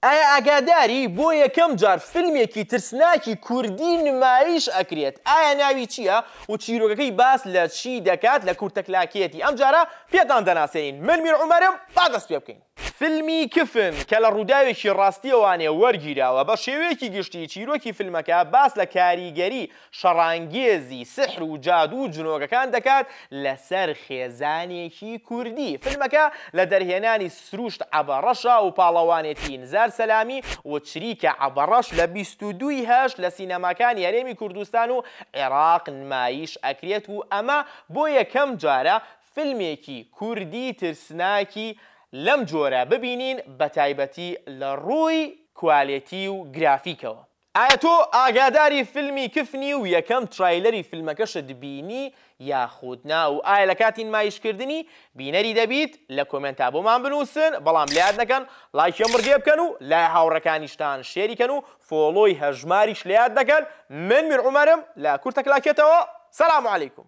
ئایا ئاگاداری بۆ یەکەم جار فیلمێکی ترسناکی کوردی نمایش ئەکرێت؟ ئایا ناوی چییە و چیرۆکەکەی باس لە چی دەکات؟ لە کورتەکلاکێتی ئەمجارە پێتان دەناسێنین. من میر عومەرم، با دەست پێ بکەین. فیلمی کفن کە لە ڕووداوێکی ڕاستییەوانێ وەرگیراوە، بە شێوەیەکی گشتی چیرۆکی فیلمەکە باس لە کاریگەری شەڕانگێزی سحر و جادوو و جنۆکەکان دەکات لەسەر خێزانێکی کوردی. فیلمەکە لە دەرهێنانی سروشت عەبەڕەشە و پاڵەوانێتی نزار سەلامی و چریکە عەبەڕەش لە 22 ی هەشت لە سینەماکانی هەرێمی کوردستان و عێراق نمایش ئەکرێت و ئەمە بۆ یەکەم جارە فیلمێکی کوردی ترسناکی لەم جۆرە ببینین بەتایبەتی لە ڕووی کوالێتی و گرافیکەوە. ئایا تۆ ئاگاداری فیلمی کفنی و یەکەم trailer ی فیلمەکەشت بینی یاخود نا و ئایا لە کاتی نمایشکردنی بینەری دەبیت؟ لە comment ا بۆمان بنوسن بەڵام لەیاد نەکەن ڵایکی ئەم بڕگەیە بکەن و لای هاوڕێکانیشتان share ی کەن و follow ی هەژماریش لەیاد نەکەن من میر عومەرم لە کورتە کلاکێتەوە سلام علیکم.